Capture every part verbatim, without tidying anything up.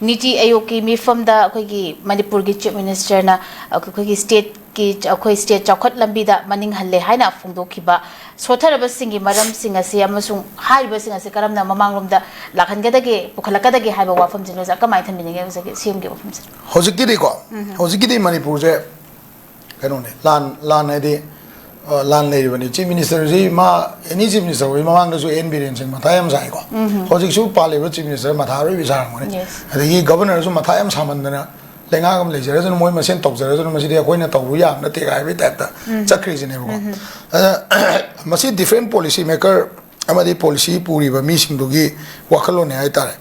ꯅꯤꯇꯤ ꯑꯌꯣꯒꯀꯤ ꯃꯤꯐꯝꯗ ꯑꯩꯈꯣꯏꯒꯤ ꯃꯅꯤꯄꯨꯔꯒꯤ ꯆꯤꯐ ꯃꯤꯅꯤꯁꯇꯔꯅ ꯑꯩꯈꯣꯏꯒꯤ ꯁ꯭ꯇꯦꯠꯀꯤ, ꯑꯩꯈꯣꯏ ꯁ꯭ꯇꯦꯠ ꯆꯥꯎꯈꯠ ꯂꯝꯕꯤꯗ ꯃꯅꯤꯡ ꯍꯜꯂꯦ ꯍꯥꯏꯅ ꯐꯣꯡꯗꯣꯛꯈꯤꯕ ꯁꯣꯊꯔꯕꯁꯤꯡꯒꯤ ꯃꯔꯝꯁꯤꯡ ꯑꯁꯤ ꯑꯃꯁꯨꯡ ꯍꯥꯏꯔꯤꯕꯁꯤꯡ ꯑꯁꯤ ꯀꯔꯝꯅ ꯃꯃꯥꯡꯂꯣꯝꯗ ꯂꯥꯛꯍꯟꯒꯗꯒꯦ, ꯄꯨꯈꯠꯂꯛꯀꯗꯒꯦ ꯍꯥꯏꯕ ꯋꯥꯐꯝꯁꯤꯡ ꯑꯣꯖꯥ ꯀꯃꯥꯏꯅ ꯊꯝꯕꯤꯅꯤꯡꯉꯦ ꯑꯣꯖꯥꯒꯤ ꯁꯤ ꯑꯦꯝꯒꯤ ꯋꯥꯐꯝꯁꯦ? ꯍꯧꯖꯤꯛꯀꯤꯗꯤꯀꯣ, ꯍꯧꯖꯤꯛꯀꯤꯗꯤ ꯃꯅꯤꯄꯨꯔꯁꯦ ꯀꯩꯅꯣꯅꯦ, ꯂꯥꯟ ꯂꯥꯟ ꯍꯥꯏꯗꯤ, ꯑ, ꯂꯥꯟ ꯂꯩꯔꯤꯕꯅꯤ꯫ ꯆꯤꯐ ꯃꯤꯅꯤꯁꯇꯔꯁꯤ ꯃꯥ, ꯑꯦꯅꯤ ꯆꯤꯐ ꯃꯤꯅꯤꯁꯇꯔ ꯑꯣꯏ, ꯃꯃꯥꯡꯗꯁꯨ ꯑꯦꯟ ꯕꯤꯔꯦꯟ ꯁꯤꯡ ꯃꯊꯥ ꯌꯥꯝ ꯁꯥꯏꯀꯣ꯫ ꯍꯧꯖꯤꯛꯁꯨ ꯄꯥꯜꯂꯤꯕ ꯆꯤꯐ ꯃꯤꯅꯤꯁꯇꯔ ꯃꯊꯥ ꯑꯔꯣꯏꯕꯤ ꯁꯥꯔꯝꯒꯅꯤ꯫ Yes. ꯑꯗꯒꯤ ꯒꯕꯔꯅꯔꯁꯨ ꯃꯊꯥ ꯌꯥꯝ ꯁꯥꯃꯟꯗꯅ ꯂꯩꯉꯥꯛ ꯑꯃ ꯂꯩꯖꯔꯁꯅꯨ, ꯃꯣꯏ ꯃꯁꯦꯟ ꯇꯧꯖꯔꯁꯅꯨ, ꯃꯁꯤꯗꯤ ꯑꯩꯈꯣꯏꯅ ꯇꯧꯕ ꯌꯥꯕ ꯅꯠꯇꯦ ꯍꯥꯏꯕꯒꯤ ꯇꯥꯏꯞꯇ ꯆꯠꯈ꯭ꯔꯤꯁꯤꯅꯦꯕꯀꯣ꯫ ꯑꯗ ꯃꯁꯤ ꯗꯤꯐ꯭ꯔꯦꯟ ꯄꯣꯂꯤꯁꯤ ꯃꯦꯀꯔ ꯑꯃꯗꯤ ꯄꯣꯂꯤꯁꯤ ꯄꯨꯔꯤꯕ ꯃꯤꯁꯤꯡꯗꯨꯒꯤ ꯋꯥꯈꯜꯂꯣꯟꯅꯦ ꯍꯥꯏꯇꯥꯔꯦ꯫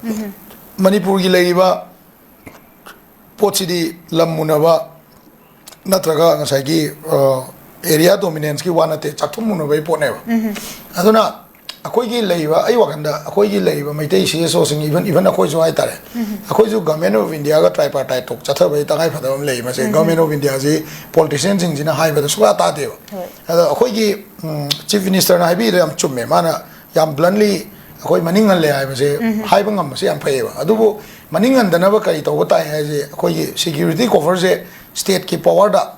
ꯃꯅꯤꯄꯨꯔꯒꯤ ꯂꯩꯔꯤꯕ ꯄꯣꯠꯁꯤꯗꯤ ꯂꯝ ꯃꯨꯟꯅꯕ ꯅꯠꯇ꯭ꯔꯒ ꯉꯁꯥꯏꯒꯤ, ꯑ, ꯑꯦꯔꯤꯌꯥ ꯗꯣꯃꯤꯅꯦꯟꯁꯀꯤ ꯋꯥ ꯅꯠꯇꯦ, ꯆꯥꯛꯊꯨꯝ ꯃꯨꯟꯅꯕꯒꯤ ꯄꯣꯠꯅꯦꯕ꯫ ꯑꯗꯨꯅ ꯑꯩꯈꯣꯏꯒꯤ ꯂꯩꯔꯤꯕ, ꯑꯩ ꯋꯥꯈꯜꯗ ꯑꯩꯈꯣꯏꯒꯤ ꯂꯩꯔꯤꯕ Meitei C S ꯑꯣꯁꯤꯡ, even, even ꯑꯩꯈꯣꯏꯁꯨ ꯍꯥꯏꯇꯥꯔꯦ, ꯑꯩꯈꯣꯏꯁꯨ ꯒꯚꯔꯟꯃꯦꯟ ꯑꯣꯐ ꯏꯟꯗꯤꯌꯥꯒ ꯇ꯭ꯔꯥꯏꯄꯥꯔꯇꯥꯏꯠ ꯇꯣꯛ ꯆꯠꯊꯕꯒꯤ ꯇꯉꯥꯏ ꯐꯗꯕ ꯑꯃ ꯂꯩ꯫ ꯃꯁꯦ ꯒꯚꯔꯟꯃꯦꯟ ꯑꯣꯐ ꯏꯟꯗꯤꯌꯥꯁꯤ ꯄꯣꯂꯤꯇꯤꯁꯤꯌꯟꯁꯤꯡꯁꯤꯅ ꯍꯥꯏꯕꯗ ꯁꯨꯡꯇꯥ ꯇꯥꯗꯦꯕ꯫ ꯍꯣꯏ꯫ ꯑꯗꯣ ꯑꯩꯈꯣꯏꯒꯤ, ꯎꯝ, ꯆꯤꯐ ꯃꯤꯅꯤꯁꯇꯔꯅ ꯍꯥꯏꯕꯤꯔꯤꯗꯣ ꯌꯥꯝ ꯆꯨꯝꯃꯦ꯫ ꯃꯥꯅ ꯌꯥꯝ ꯕ꯭ꯂꯟꯂꯤ ꯑꯩꯈꯣꯏ ꯃꯅꯤꯡ ꯍꯜꯂꯦ ꯍꯥꯏꯕꯁꯦ ꯍꯥꯏꯕ ꯉꯝꯕꯁꯦ ꯌꯥꯝ ꯐꯩꯌꯦꯕ꯫ ꯑꯗꯨꯕꯨ ꯃꯅꯤꯡ ꯍꯟꯗꯅꯕ ꯀꯔꯤ ꯇꯧꯕ ꯇꯥꯏ ꯍꯥꯏꯁꯦ, ꯑꯩꯈꯣꯏꯒꯤ ꯁꯦꯀ꯭ꯌꯨꯔꯤꯇꯤ ꯀꯣꯚꯔꯁꯦ ꯁ꯭ꯇꯦꯠꯀꯤ ꯄꯋꯥꯔꯗ,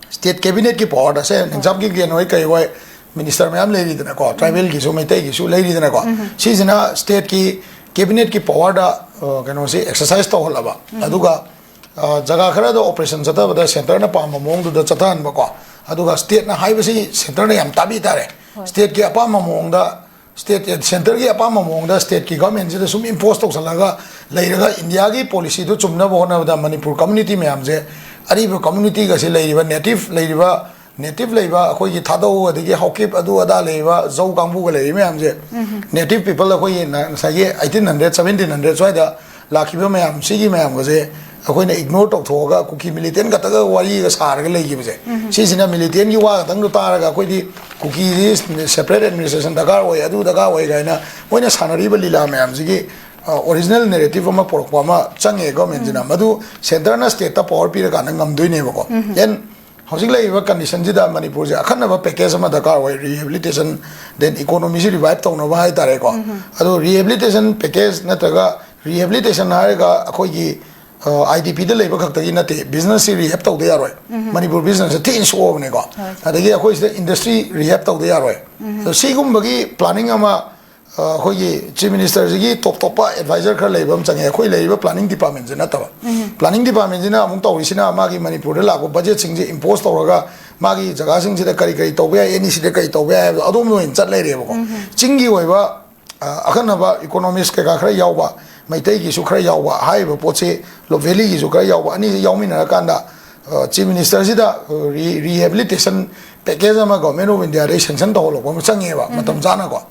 ꯁ꯭ꯇꯦꯠ ꯀꯦꯕꯤꯅꯦꯠꯀꯤ ꯄꯋꯥꯔꯗ, ꯁꯦ ꯅꯤꯡꯆꯥꯝ ꯀꯤꯞꯒꯦꯟ ꯍꯣꯏ ꯀꯩ ꯍꯣꯏ, ꯃꯤꯅꯤꯁꯇꯔ ꯃꯌꯥꯝ ꯂꯩꯔꯤꯗꯅꯀꯣ, ꯇ꯭ꯔꯥꯏꯕꯦꯜꯒꯤꯁꯨ ꯃꯩꯇꯩꯒꯤꯁꯨ ꯂꯩꯔꯤꯗꯅꯀꯣ, ꯁꯤꯁꯤꯅ ꯁ꯭ꯇꯦꯠꯀꯤ ꯀꯦꯕꯤꯅꯦꯠꯀꯤ ꯄꯋꯥꯔꯗ, ꯑ, ꯀꯩꯅꯣꯁꯤ ꯑꯦꯛꯁꯔꯁꯥꯏꯁ ꯇꯧꯍꯜꯂꯕ, ꯑꯗꯨꯒ, ꯑ, ꯖꯒꯥ ꯈꯔꯗ ꯑꯣꯄꯔꯦꯁꯟ ꯆꯠꯊꯕꯗ ꯁꯦꯟꯇꯔꯅ ꯄꯥꯝꯕ ꯃꯑꯣꯡꯗꯨꯗ ꯆꯠꯊꯍꯟꯕꯀꯣ, ꯑꯗꯨꯒ ꯁ꯭ꯇꯦꯠꯅ ꯍꯥꯏꯕꯁꯤ ꯁꯦꯟꯇꯔꯅ ꯌꯥꯝ ꯇꯥꯕꯤ ꯇꯥꯔꯦ꯫ ꯁ꯭ꯇꯦꯠꯀꯤ ꯑꯄꯥꯝꯕ ꯃꯑꯣꯡꯗ, ꯁ꯭ꯇꯦꯠ, ꯁꯦꯟꯇꯔꯒꯤ ꯑꯄꯥꯝꯕ ꯃꯑꯣꯡꯗ ꯁ꯭ꯇꯦꯠꯀꯤ ꯒꯚꯔꯟꯃꯦꯟꯁꯤꯗ ꯁꯨꯝ ꯏꯝꯄꯣꯁ ꯇꯧꯁꯜꯂꯒ ꯂꯩꯔꯒ ꯏꯟꯗꯤꯌꯥꯒꯤ ꯄꯣꯂꯤꯁꯤꯗꯨ ꯆꯨꯝꯅꯕ ꯍꯣꯠꯅꯕꯗ ꯃꯅꯤꯄꯨꯔ ꯀꯝꯃꯨꯅꯤꯇꯤ ꯃꯌꯥꯝꯁꯦ, ꯑꯔꯤꯕ ꯀꯝꯃꯨꯅꯤꯇꯤꯒꯁꯤ ꯂꯩꯔꯤꯕ ꯅꯦꯇꯤꯞ ꯂꯩꯔꯤꯕ, ꯅꯦꯇꯤꯞ ꯂꯩꯕ ꯑꯩꯈꯣꯏꯒꯤ ꯊꯥꯗꯧ ꯑꯗꯒꯤ ꯍꯥꯎꯀꯤꯞ ꯑꯗꯨ ꯑꯗꯥ ꯂꯩꯔꯤꯕ ꯖꯧ ꯀꯥꯡꯕꯨꯒ ꯂꯩꯔꯤꯕ ꯃꯌꯥꯝꯁꯦ, ꯅꯦꯇꯤꯞ ꯄꯤꯄꯜ ꯑꯩꯈꯣꯏꯒꯤ ꯅ-, ꯉꯁꯥꯏꯒꯤ ꯑꯩꯠꯇꯤꯟ ꯍꯟꯗ꯭ꯔꯦꯠ, ꯁꯕꯦꯟꯇꯤꯟ ꯍꯟꯗ꯭ꯔꯦꯠ ꯁ꯭ꯋꯥꯏꯗ ꯂꯥꯛꯈꯤꯕ ꯃꯌꯥꯝ, ꯁꯤꯒꯤ ꯃꯌꯥꯝꯒꯁꯦ ꯑꯩꯈꯣꯏꯅ ꯏꯒꯅꯣꯔ ꯇꯧꯊꯣꯛꯑꯒ ꯀꯨꯀꯤ ꯃꯤꯂꯤꯇꯦꯟ ꯈꯛꯇꯒ ꯋꯥꯔꯤꯒ ꯁꯥꯔꯒ ꯂꯩꯈꯤꯕꯁꯦ, ꯁꯤꯁꯤꯅ ꯃꯤꯂꯤꯇꯦꯟꯒꯤ ꯋꯥ ꯈꯛꯇꯪꯗꯣ ꯇꯥꯔꯒ ꯑꯩꯈꯣꯏꯗꯤ ꯀꯨꯀꯤꯁꯤ ꯁꯦꯄꯔꯦꯠ ꯑꯦꯗꯃꯤꯅꯤꯁꯇ꯭ꯔꯦꯁꯟ ꯗꯔꯀꯥꯔ ꯑꯣꯏ, ꯑꯗꯨ ꯗꯔꯀꯥꯔ ꯑꯣꯏ ꯀꯥꯏꯅ ꯃꯣꯏꯅ ꯁꯥꯟꯅꯔꯤꯕ ꯂꯤꯂꯥ ꯃꯌꯥꯝꯁꯤꯒꯤ, ꯑ, ꯑꯣꯔꯤꯖꯤꯅꯦꯜ ꯅꯦꯔꯦꯇꯤꯞ ꯑꯃ ꯄꯨꯔꯛꯄ ꯑꯃ ꯆꯪꯉꯦ ꯒꯣꯔꯃꯦꯟꯁꯤꯅ꯫ ꯃꯗꯨ ꯁꯦꯟꯇꯔꯅ ꯁ꯭ꯇꯦꯠꯇ ꯄꯋꯥꯔ ꯄꯤꯔꯀꯥꯟꯗ ꯉꯝꯗꯣꯏꯅꯦꯕꯀꯣ꯫ Then ꯍꯧꯖꯤꯛ ꯂꯩꯔꯤꯕ ꯀꯟꯗꯤꯁꯟꯁꯤꯗ ꯃꯅꯤꯄꯨꯔꯁꯦ ꯑꯈꯟꯅꯕ ꯄꯦꯀꯦꯖ ꯑꯃ ꯗꯔꯀꯥꯔ ꯑꯣꯏ, ꯔꯤꯍꯦꯕꯤꯂꯤꯇꯦꯁꯟ, then ꯏꯀꯣꯅꯣꯃꯤꯁꯤ ꯔꯤꯚꯥꯏꯚ ꯇꯧꯅꯕ ꯍꯥꯏꯇꯥꯔꯦꯀꯣ꯫ ꯑꯗꯣ ꯔꯤꯍꯦꯕꯤꯂꯤꯇꯦꯁꯟ ꯄꯦꯀꯦꯖ ꯅꯠꯇ꯭ꯔꯒ ꯔꯤꯍꯦꯕꯤꯂꯤꯇꯦꯁꯟ ꯍꯥꯏꯔꯒ ꯑꯩꯈꯣꯏꯒꯤ ꯑꯥꯏ ꯗꯤ ꯄꯤꯗ ꯂꯩꯕ ꯈꯛꯇꯒꯤ ꯅꯠꯇꯦ, ꯕꯤꯖꯤꯅꯦꯁꯁꯤ ꯔꯤꯍꯦꯕ ꯇꯧꯗ ꯌꯥꯔꯣꯏ꯫ ꯃꯅꯤꯄꯨꯔ ꯕꯤꯖꯤꯅꯦꯁꯁꯦ ꯊꯤꯅ ꯁꯣꯛꯑꯕꯅꯦꯀꯣ꯫ ꯑꯗꯒꯤ ꯑꯩꯈꯣꯏ ꯁꯤꯗ ꯏꯟꯗꯁꯇ꯭ꯔꯤ ꯔꯤꯍꯦꯕ ꯇꯧꯗ ꯌꯥꯔꯣꯏ꯫ ꯑꯗꯣ ꯁꯤꯒꯨꯝꯕꯒꯤ ꯄ꯭ꯂꯥꯅꯤꯡ ꯑꯃ ꯑ, ꯑꯩꯈꯣꯏꯒꯤ ꯆꯤꯐ ꯃꯤꯅꯤꯁꯇꯔꯁꯤꯒꯤ ꯇꯣꯞ ꯇꯣꯞꯄ ꯑꯦꯗꯚꯥꯏꯖꯔ ꯈꯔ ꯂꯩꯕ ꯑꯃ ꯆꯪꯉꯦ꯫ ꯑꯩꯈꯣꯏ ꯂꯩꯔꯤꯕ ꯄ꯭ꯂꯥꯅꯤꯡ ꯗꯤꯄꯥꯔꯠꯃꯦꯟꯁꯦ ꯅꯠꯇꯕ꯫ ꯄ꯭ꯂꯥꯅꯤꯡ ꯗꯤꯄꯥꯔꯠꯃꯦꯟꯁꯤꯅ ꯑꯃꯨꯛ ꯇꯧꯔꯤꯁꯤꯅ ꯃꯥꯒꯤ ꯃꯅꯤꯄꯨꯔꯗ ꯂꯥꯛꯄ ꯕꯖꯦꯠꯁꯤꯡꯁꯦ ꯏꯝꯄꯣꯁ ꯇꯧꯔꯒ ꯃꯥꯒꯤ ꯖꯒꯥꯁꯤꯡꯁꯤꯗ ꯀꯔꯤ ꯀꯔꯤ ꯇꯧꯕ ꯌꯥꯏ, ꯑꯦꯟ ꯏ ꯁꯤꯗ ꯀꯔꯤ ꯇꯧꯕ ꯌꯥꯏ ꯍꯥꯏꯕꯗꯣ ꯑꯗꯣꯝꯗ ꯑꯣꯏꯅ ꯆꯠ ꯂꯩꯔꯦꯕꯀꯣ꯫ ꯆꯤꯡꯒꯤ ꯑꯣꯏꯕ ꯑ, ꯑꯈꯟꯅꯕ ꯏꯀꯣꯅꯣꯃꯤꯁ ꯀꯩꯀꯥ ꯈꯔ ꯌꯥꯎꯕ, ꯃꯩꯇꯩꯒꯤꯁꯨ ꯈꯔ ꯌꯥꯎꯕ, ꯍꯥꯏꯔꯤꯕ ꯄꯣꯠꯁꯤ ꯂꯣ ꯚꯦꯂꯤꯒꯤꯁꯨ ꯈꯔ ꯌꯥꯎꯕ, ꯑꯅꯤꯁꯤ ꯌꯥꯎꯃꯤꯟꯅꯔꯀꯥꯟꯗ, ꯑ, ꯆꯤꯐ ꯃꯤꯅꯤꯁꯇꯔꯁꯤꯗ, ꯑ, ꯔꯤ-, ꯔꯤꯍꯦꯕꯤꯂꯤꯇꯦꯁꯟ ꯄꯦꯀꯦꯖ ꯑꯃ ꯒꯣꯔꯃꯦꯟ ꯑꯣꯐ ꯏꯟꯗꯤꯌꯥꯗꯒꯤ ꯁꯦꯡꯁꯟ ꯇꯧꯍꯜꯂꯛꯄ ꯑꯃ ꯆꯪꯉꯦꯕ, ꯃꯇꯝ ꯆꯥꯅꯀꯣ꯫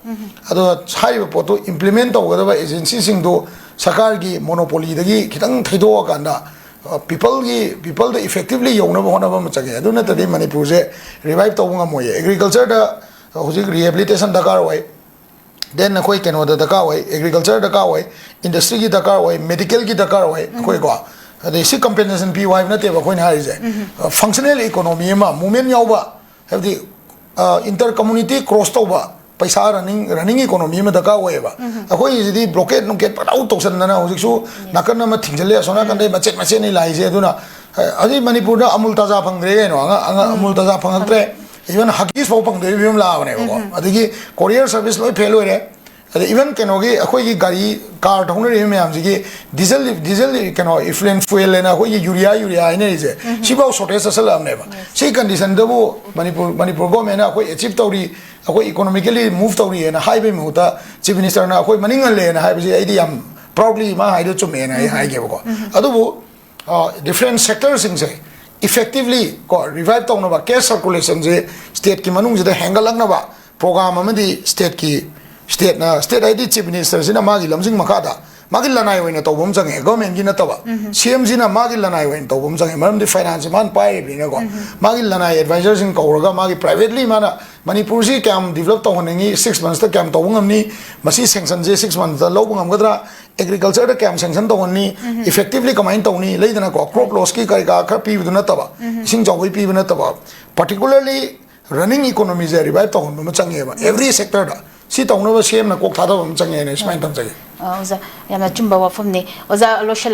ꯑꯗꯣ ꯍꯥꯏꯔꯤꯕ ꯄꯣꯠꯇꯨ ꯏꯝꯄ꯭ꯂꯤꯃꯦꯟ ꯇꯧꯒꯗꯕ ꯑꯦꯖꯦꯟꯁꯤꯁꯤꯡꯗꯨ ꯁꯔꯀꯥꯔꯒꯤ ꯃꯣꯅꯣꯄꯣꯂꯤꯗꯒꯤ ꯈꯤꯇꯪ ꯊꯩꯗꯣꯛꯑꯀꯥꯟꯗ, ꯑ, ꯄꯤꯄꯜꯒꯤ, ꯄꯤꯄꯜꯗ ꯏꯐꯦꯛꯇꯤꯚꯂꯤ ꯌꯧꯅꯕ ꯍꯣꯠꯅꯕ ꯑꯃ ꯆꯪꯉꯦ꯫ ꯑꯗꯨ ꯅꯠꯇ꯭ꯔꯗꯤ ꯃꯅꯤꯄꯨꯔꯁꯦ ꯔꯤꯚꯥꯏꯚ ꯇꯧꯕ ꯉꯝꯃꯣꯏꯌꯦ꯫ ꯑꯦꯒ꯭ꯔꯤꯀꯜꯆꯔꯗ ꯍꯧꯖꯤꯛ ꯔꯤꯍꯦꯕꯤꯂꯤꯇꯦꯁꯟ ꯗꯔꯀꯥꯔ ꯑꯣꯏ, ꯗꯦꯟ ꯑꯩꯈꯣꯏ ꯀꯩꯅꯣꯗ ꯗꯔꯀꯥꯔ ꯑꯣꯏ, ꯑꯦꯒ꯭ꯔꯤꯀꯜꯆꯔ ꯗꯔꯀꯥꯔ ꯑꯣꯏ, ꯏꯟꯗꯁꯇ꯭ꯔꯤꯒꯤ ꯗꯔꯀꯥꯔ ꯑꯣꯏ, ꯃꯦꯗꯤꯀꯦꯜꯒꯤ ꯗꯔꯀꯥꯔ ꯑꯣꯏ ꯑꯩꯈꯣꯏꯀꯣ꯫ ꯑꯗꯩ ꯁꯤ ꯀꯝꯄꯦꯟꯁꯦꯁꯟ ꯄꯤꯌꯨ ꯍꯥꯏꯕ ꯅꯠꯇꯦꯕ ꯑꯩꯈꯣꯏꯅ ꯍꯥꯏꯔꯤꯁꯦ꯫ ꯐꯪꯁꯅꯦꯜ ꯏꯀꯣꯅꯣꯃꯤ ꯑꯃ, ꯃꯨꯞꯃꯦꯟ ꯌꯥꯎꯕ, ꯍꯥꯏꯕꯗꯤ, ꯑ, ꯏꯟꯇꯔ ꯀꯝꯃꯨꯅꯤꯇꯤ ꯀ꯭ꯔꯣꯁ ꯇꯧꯕ ꯄꯩꯁꯥ ꯔꯟꯅꯤꯡ, ꯔꯟꯅꯤꯡ ꯏꯀꯣꯅꯣꯃꯤ ꯑꯃ ꯗꯔꯀꯥꯔ ꯑꯣꯏꯌꯦꯕ꯫ ꯑꯩꯈꯣꯏꯒꯤꯁꯤꯗꯤ ꯕ꯭ꯂꯣꯀꯦꯠ ꯅꯨꯡꯀꯦꯠ ꯄꯪꯇꯧ ꯇꯧꯁꯟꯗꯅ ꯍꯧꯖꯤꯛꯁꯨ ꯅꯥꯀꯟ ꯑꯃ ꯊꯤꯡꯖꯤꯜꯂꯦ, ꯑꯁꯣꯝ ꯅꯥꯀꯟꯗꯩ ꯃꯆꯦꯠ ꯃꯆꯦꯠꯅꯤ ꯂꯥꯛꯏꯁꯦ꯫ ꯑꯗꯨꯅ, ꯑ, ꯍꯧꯖꯤꯛ ꯃꯅꯤꯄꯨꯔꯗ ꯑꯃꯨꯜ ꯇꯥꯖꯥ ꯐꯪꯗ꯭ꯔꯦ ꯀꯩꯅꯣ, ꯑꯉꯥꯡ, ꯑꯉꯥꯡ ꯑꯃꯨꯜ ꯇꯥꯖꯥ ꯐꯪꯉꯛꯇ꯭ꯔꯦ꯫ ꯏꯚꯟ ꯍꯒꯤꯁ ꯐꯥꯎ ꯐꯪꯗꯕꯒꯤ ꯐꯤꯕꯝ ꯂꯥꯛꯑꯕꯅꯦꯕꯀꯣ꯫ ꯑꯗꯒꯤ ꯀꯣꯔꯤꯌꯔ ꯁꯔꯚꯤꯁ ꯂꯣꯏ ꯐꯦꯜ ꯑꯣꯏꯔꯦ꯫ ꯑꯗ ꯏꯚꯟ ꯀꯩꯅꯣꯒꯤ ꯑꯩꯈꯣꯏꯒꯤ ꯒꯥꯔꯤ, ꯀꯥꯔ ꯊꯧꯅꯔꯤꯕ ꯃꯌꯥꯝꯁꯤꯒꯤ ꯗꯤꯖꯜ, ꯗꯤꯖꯜ ꯀꯩꯅꯣ, ꯏꯐ꯭ꯂꯨꯌꯦꯟ ꯐꯨꯌꯦꯜ ꯍꯥꯏꯅ ꯑꯩꯈꯣꯏꯒꯤ ꯌꯨꯔꯤꯌꯥ, ꯌꯨꯔꯤꯌꯥ ꯍꯥꯏꯅꯔꯤꯁꯦ, ꯁꯤꯐꯥꯎ ꯁꯣꯔꯇꯦꯖ ꯆꯠꯁꯜꯂꯛꯑꯕꯅꯦꯕ꯫ ꯁꯤ ꯀꯟꯗꯤꯁꯟꯗꯕꯨ ꯃꯅꯤꯄꯨꯔ, ꯃꯅꯤꯄꯨꯔ ꯒꯣꯔꯃꯦꯟꯅ ꯑꯩꯈꯣꯏ ꯑꯦꯆꯤꯞ ꯇꯧꯔꯤ, ꯑꯩꯈꯣꯏ ꯏꯀꯣꯅꯣꯃꯤꯀꯦꯂꯤ ꯃꯨꯚ ꯇꯧꯔꯤꯑꯅ ꯍꯥꯏꯕꯒꯤ ꯃꯍꯨꯠꯇ ꯆꯤꯐ ꯃꯤꯅꯤꯁꯇꯔꯅ ꯑꯩꯈꯣꯏ ꯃꯅꯤꯡ ꯍꯜꯂꯦꯅ ꯍꯥꯏꯕꯁꯤ ꯑꯩꯗꯤ ꯌꯥꯝ ꯄ꯭ꯔꯥꯎꯗꯂꯤ ꯃꯥ ꯍꯥꯏꯗꯣ ꯆꯨꯝꯃꯦꯅ ꯑꯩ ꯍꯥꯏꯒꯦꯕꯀꯣ꯫ ꯑꯗꯨꯕꯨ ꯗꯤꯐ꯭ꯔꯦꯟ ꯁꯦꯛꯇꯔꯁꯤꯡꯁꯦ ꯏꯐꯦꯛꯇꯤꯚꯂꯤ ꯀꯣ ꯔꯤꯚꯥꯏꯚ ꯇꯧꯅꯕ, ꯀꯦꯁ ꯁꯔꯀꯨꯂꯦꯁꯟꯁꯦ ꯁ꯭ꯇꯦꯠꯀꯤ ꯃꯅꯨꯡꯁꯤꯗ ꯍꯦꯟꯒꯠꯂꯛꯅꯕ ꯄ꯭ꯔꯣꯒ꯭ꯔꯥꯝ ꯑꯃꯗꯤ ꯁ꯭ꯇꯦꯠꯀꯤ, ꯁ꯭ꯇꯦꯠꯅ, ꯁ꯭ꯇꯦꯠ ꯍꯥꯏꯗꯤ ꯆꯤꯐ ꯃꯤꯅꯤꯁꯇꯔꯁꯤꯅ ꯃꯥꯒꯤ ꯂꯝꯖꯤꯡ ꯃꯈꯥꯗ ꯃꯥꯒꯤ ꯂꯅꯥꯏ ꯑꯣꯏꯅ ꯇꯧꯕ ꯑꯃ ꯆꯪꯉꯦ, ꯒꯚꯔꯟꯃꯦꯟꯠꯀꯤ ꯅꯠꯇꯕ꯫ ꯁꯤ ꯑꯦꯝꯁꯤꯅ ꯃꯥꯒꯤ ꯂꯅꯥꯏ ꯑꯣꯏꯅ ꯇꯧꯕ ꯑꯃ ꯆꯪꯉꯦ, ꯃꯔꯝꯗꯤ ꯐꯥꯏꯅꯥꯟꯁꯁꯦ ꯃꯥꯅ ꯄꯥꯏꯔꯤꯕꯅꯤꯅꯀꯣ꯫ ꯃꯥꯒꯤ ꯂꯅꯥꯏ ꯑꯦꯗꯚꯥꯏꯖꯔꯁꯤꯡ ꯀꯧꯔꯒ ꯃꯥꯒꯤ ꯄ꯭ꯔꯥꯏꯚꯦꯠꯂꯤ ꯃꯥꯅ ꯃꯅꯤꯄꯨꯔꯁꯤ ꯀꯌꯥꯝ ꯗꯤꯕꯂꯞ ꯇꯧꯍꯟꯅꯤꯡꯉꯤ, ꯁꯤꯛꯁ ꯃꯟꯁꯇ ꯀꯌꯥꯝ ꯇꯧꯕ ꯉꯝꯅꯤ, ꯃꯁꯤ ꯁꯦꯡꯁꯟꯁꯦ ꯁꯤꯛꯁ ꯃꯟꯁꯇ ꯂꯧꯕ ꯉꯝꯒꯗ꯭ꯔꯥ, ꯑꯦꯒ꯭ꯔꯤꯀꯜꯆꯔꯗ ꯀꯌꯥꯝ ꯁꯦꯡꯁꯟ ꯇꯧꯍꯟꯅꯤ, ꯏꯐꯦꯛꯇꯤꯚꯂꯤ ꯀꯃꯥꯏꯅ ꯇꯧꯅꯤ, ꯂꯩꯗꯅꯀꯣ, ꯀ꯭ꯔꯣꯞ ꯂꯣꯁꯀꯤ ꯀꯔꯤ ꯀꯔꯥ ꯈꯔ ꯄꯤꯕꯗꯨ ꯅꯠꯇꯕ, ꯏꯁꯤꯡ ꯆꯥꯎꯕꯩ ꯄꯤꯕ ꯅꯠꯇꯕ, ꯄꯥꯔꯇꯤꯀꯨꯂꯔꯂꯤ ꯔꯟꯅꯤꯡ ꯏꯀꯣꯅꯣꯃꯤꯁꯦ ꯔꯤꯚꯥꯏꯚ ꯇꯧꯍꯟꯕ ꯑꯃ ꯆꯪꯉꯦꯕ꯫ ꯑꯦꯚ꯭ꯔꯤ ꯁꯦꯛꯇꯔꯗ ꯁꯤ ꯇꯧꯅꯕ ꯁꯤ ꯑꯦꯝꯅ ꯀꯣꯛ ꯊꯥꯗꯕ ꯑꯃ ꯆꯪꯉꯦꯅ ꯁꯨꯃꯥꯏꯅ ꯊꯝꯖꯒꯦ꯫ ꯑ, ꯑꯣꯖꯥ, ꯌꯥꯝꯅ ꯑꯆꯨꯝꯕ ꯋꯥꯐꯝꯅꯤ꯫ ꯑꯣꯖꯥ, ꯂꯣꯏꯁꯤꯜꯂꯛꯄ